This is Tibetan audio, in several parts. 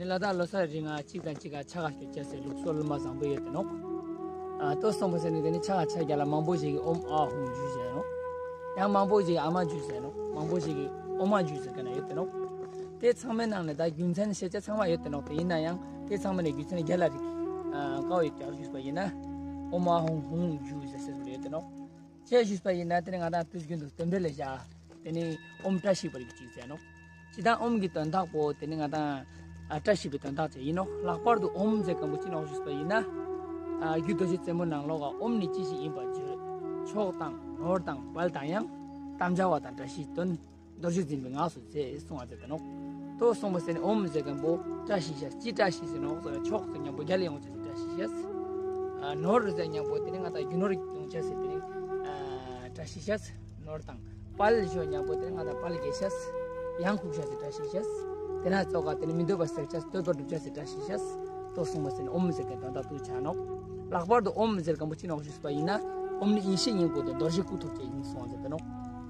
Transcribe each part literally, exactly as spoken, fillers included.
ལ་དྭགས་ལོ་གསར་རིང་ང་གཅིག་དང་གཅིག་ག་ཕྱག་ག་སྐྱོད་བྱས་སའི་ལུགས་སྲོལ་མ་བཟང་པོ་ཡོད་དེ་ནོག་ཨ་ལྟོས་སོང་པ་ཟེར་ནས་དེ་ནི་ཕྱག་ག་ཕྱག་རྒྱ་ལ་མང་པོ་ཞིག་གིས་ཨོམ་ཨ་ཧོང་ཇུས་ཟེར་ནོག་ཡང་མང་པོ་ཞིག་གིས་ཨ་མ་ཇུས་ཟེར་ནོག་མང་པོ་ཞིག་གིས་ཨོ་མ་ཇུས་ཟེར་མཁན་ཡོད་དེ་ནོག་དེ་ཚང་མའི་ནང་ནས་ད་རྒྱུ་མཚན་ཤེས་བྱ་ཚང་མ་ཡོད་དེ་ནོག་དེ་ཡིན་ན་ཡང་དེ་ཚང་མ་ནས་རྒྱུ་མཚན་རྒྱ་ལ་རིགས་ཨ་ཀའོ་ཡོད་ཀྱང་ཞུས་པ་ཡིན་ན། ཨོ་མ་ཧོང་ཧོང་ཇུས་ཟེར་ཟེར་ཡོད་དེ་ནོག་ཅེས་ཞུས་པ་ཡིན་ན་དེ་ནི་ང་དང་དུས་རྒྱུན་དུ་རྟེན་འབྲེལ་ལས་བཞག་དེ་ནི་ཨོམ་བཀྲ་ཤིས་པར་གྱུར་ཅིག་ཟེར་ནོག་སྤྱིར་བཏང་ཨོམ་གྱི་དོན་དག་པོ་དེ་ནི་ང་དང་ཨ་བཀྲ་ཤིས་པའི་དོན་དག་ཅིག་ཡིན་ནོག་ལྷག་པར་དུ་ཨོམ་ཟེར་མཁན་པོ་ཅི་ནོག་ཞུས་པ་ཡིན་ན། ཨ་རྒྱུད་རྡོ་རྗེ་རྩེ་མོ་ནང་ལོགས་ཀ་ཨོམ་ནི་ཅི་ཞིག་ཡིན་པར་བརྗོད། མཆོག་དང་ནོར་དང་དཔལ་དང་ཡང་། དམ་བཅའ་བ་དང་བཀྲ་ཤིས་དོན། རྡོ་རྗེ་འཛིན་པའི་ངག་སུ་མཛད་གསུང་བ་མཛད་དེ་ནོག་ལྟོས་སོང་པ་ཟེར་ནས་ཨོམ་ཟེར་མཁན་པོ་བཀྲ་ཤིས་ཤེས་ཅི་བཀྲ་ཤིས་ཟེར་ནོག་ཟེར་ན་མཆོག་ཟེར་མཁན་པོ་རྒྱལ་ཡོང་བྱས་ཏེ་བཀྲ་ཤིས་ཤེས། ཨ་ནོར་ཟེར་མཁན་པོ་དེ་ནི་ང་དང་རྒྱུ་ནོར་ཡོང་བྱས་ཟེར་དེ་ནི་ཨ་བཀྲ་ཤིས་ཤེས། ནོར་དང་དཔལ་ཞུ་མཁན་པོ་དེ་ནི་ང་དང་དཔལ་རྒྱས་ཤེས། ཡང་ཁུག་ཤེས་ཟེར་བཀྲ་ཤིས་ཤེས། དེ་ན་ཙོག་ག་དེ་ནི་མི་འདོད་པ་སེལ་བྱས་བསྟོད་པ་སྒྲུབ་བྱས་ཟེར་བཀྲ་ཤིས་ཤེས། ལྟོས་སོང་པ་ཟེར་ནས་ཨོམ་ཟེར་མཁན་དོན་དག་ཏུ་ཆ་ནོག་ལྷག་པར་དུ་ཨོམ་ཟེར་མཁན་པོ་ཅི་ནོག་ཞུས་པ་ཡིན་ན། ཨོམ་ནི་ཡེ་ཤེས་སྙིང་པོ་དེ་རྡོ་རྗེ་སྐུ་ཐོབ་ཅེས་ཡིན་གསུང་བ་མཛད་དེ་ནོག་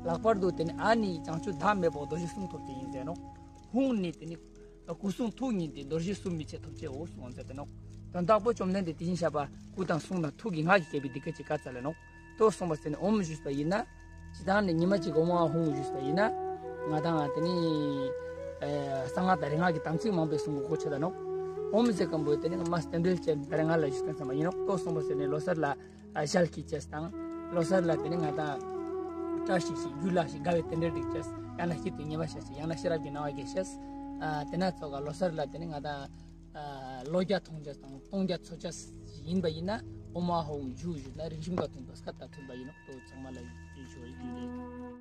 ལྷག་པར་དུ་དེ་ནི་ཨ་ནི་བྱང་ཆུབ་བདག་མེད་པ་རྡོ་རྗེ་གསུང་ཐོབ་ཅེས་ཡིན་ཟེར་ནོག་ཧཱུྃ་ནི་དེ་ནི་སྐུ་གསུང་ཐུགས་ཉིད་དེ་རྡོ་རྗེ་གསུམ་མི་ཕྱེད་ཐོབ་ཅེས་འོ་གསུང་བ་མཛད་དེ་ནོག་དོན་དག་པོ་བཅོམ་ལྡན་འདས་དེ་བཞིན་གཤེགས་པ་སྐུ་དང་གསུང་དང་ཐུགས་ཀྱི་སྔགས་ཀྱིས་བསྐྱེད་པའི་འདི་སྐད་ཅེས་བཀའ་སྩལ་ལ་ནོག་ལྟོས་སོང་པ་ཟེར་ནས་ཨོམ་ཞུས་པ་ཡིན་ན། ཇི་ལྟར་ནི་ཉི་མ་གཅིག་ཨོམ་ཨ་ཧཱུྃ་ཞུས་པ་ཡིན་ན། ང་དང་དེ་ནི་ཨེ་གསང་སྔགས་དང་རིག་སྔགས་ཀྱི་དམ་ཚིག་མང་པོའི་གསུང་གི་གོ་ཆོད་ད་ནོག་ཨོམ་ཟེར་མཁན་པོ་དེ་ནི་ང་མ་རྟེན་འབྲེལ་ཅན་དེ་རིང་ང་ལ་ཞུས་མཁན་ཙམ་མ་ཡིན་ནོག་ལྟོས་སོང་པ་ཟེར་ནས་ལོ་གསར་ལ་ཨ་ཞལ་གྱིས་བཅས་དང་། ལོ་གསར་ལ་དེ་ནི་ང་དང་བཀྲ་ཤིས་ཤིག་རྒྱུ་ལ་ཞིག་དགའ་བའི་རྟེན་འབྲེལ་སྒྲིག་བཅས་ཡང་ན་སྐྱིད་དུ་ཉེས་པ་བཤགས་ཤིག་ཡང་ན་ཤེས་རབ་ཀྱི་སྣང་བ་རྒྱས་ཤེས། ཨ་དེ་ན་ཙོག་ག་ལོ་གསར་ལ་དེ་ནི་ང་དང་ཨ་ལོ་བརྒྱ་ཐོངས་བཅས་དང་སྟོང་བརྒྱ་འཚོ་བཅས་ཡིན་པ་ཡིན་ན་ཨོམ་ཨ་ཧཱུྃ་ཞུ་ཞུས་ན་རིགས་གཞུང་དང་མཐུན་པ་སྐད་དང་མཐུན་པ་ཡིན་ནོག་ལྟོས་ཚང་མ་ལ་ཡིན།